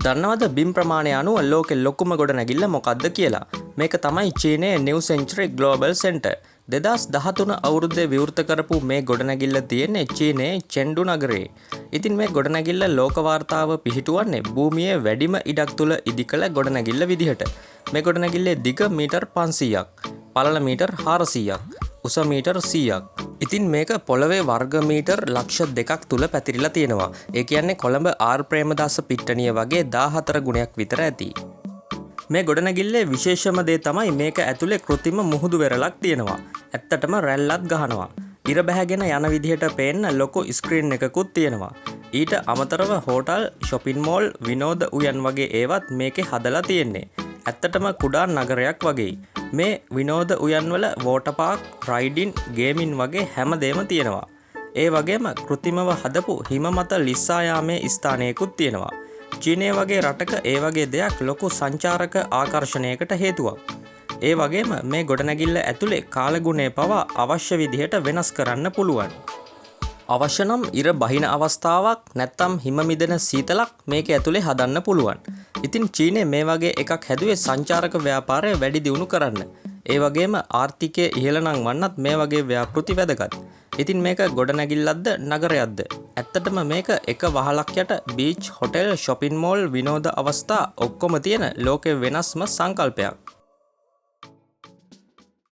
දන්නවද බිම් ප්‍රමාණය අනුව ලෝකෙ ලොකුම ගොඩනැගිල්ල මොකක්ද කියලා? මේක තමයි චීනයේ නිව් සෙන්චරි ග්ලෝබල් සෙන්ටර්. 2013 අවුරුද්දේ විවෘත කරපු මේ ගොඩනැගිල්ල තියෙන්නේ චීනයේ චෙන්ඩු නගරයේ. ඉතින් මේ ගොඩනැගිල්ල ලෝක වාර්තාව පිහිටුවන්නේ භූමියේ වැඩිම ඉඩක් තුල ඉදිකළ ගොඩනැගිල්ල විදිහට. මේ ගොඩනැගිල්ලේ දිග මීටර් 500ක්, පළල මීටර් 400ක්, උස මීටර් 100ක්. ඉතින් මේක පොළවේ වර්ග මීටර් 2 ලක්ෂ තුල පැතිරිලා තියෙනවා. ඒ කියන්නේ කොළඹ ආර් ප්‍රේමදාස පිට්ටනිය වගේ 14 ගුණයක් විතර ඇති. මේ ගොඩනැගිල්ලේ විශේෂම දේ තමයි මේක ඇතුලේ කෘතිම මුහුදු වෙරළක් තියෙනවා. ඇත්තටම රැල්ලත් ගහනවා. ඉර බැහැගෙන යන විදිහට පේන්න ලොකු ස්ක්‍රීන් එකකුත් තියෙනවා. ඊට අමතරව හෝටල්, ෂොපින් මෝල්, විනෝද උයන් වගේ ඒවත් මේකේ හදලා තියෙන්නේ. ඇත්තටම කුඩා නගරයක් වගේ. මේ විනෝද උයන්වල වෝටර් පාක්, රයිඩින්, ගේමින් වගේ හැමදේම තියෙනවා. ඒ වගේම කෘතිමව හදපු හිම මත ලිස්සා යාමේ ස්ථානයකුත් තියෙනවා. චීනය වගේ රටක ඒ වගේ දෙයක් ලොකු සංචාරක ආකර්ෂණයකට හේතුවක්. ඒ වගේම මේ ගොඩනැගිල්ල ඇතුලේ කාලගුණය පවා අවශ්‍ය විදිහට වෙනස් කරන්න පුළුවන්. අවශ්‍ය නම් ඉර බහින අවස්ථාවක් නැත්තම් හිම මිදෙන සීතලක් මේක ඇතුලේ හදන්න පුළුවන්. ඉතින් චීනය මේ වගේ එකක් හැදුවේ සංචාරක ව්‍යාපාරය වැඩි දියුණු කරන්න. ඒ වගේම ආර්ථිකය ඉහළ නංවන්නත් මේ වගේ ව්‍යාපෘති වැදගත්. ඉතින් මේක ගොඩනැගිල්ලක්ද නගරයක්ද? ඇත්තටම මේක එක වහලක් යට බීච්, හොටෙල්, ෂොපින් මෝල්, විනෝද අවස්ථා ඔක්කොම තියෙන ලෝකෙ වෙනස්ම සංකල්පයක්.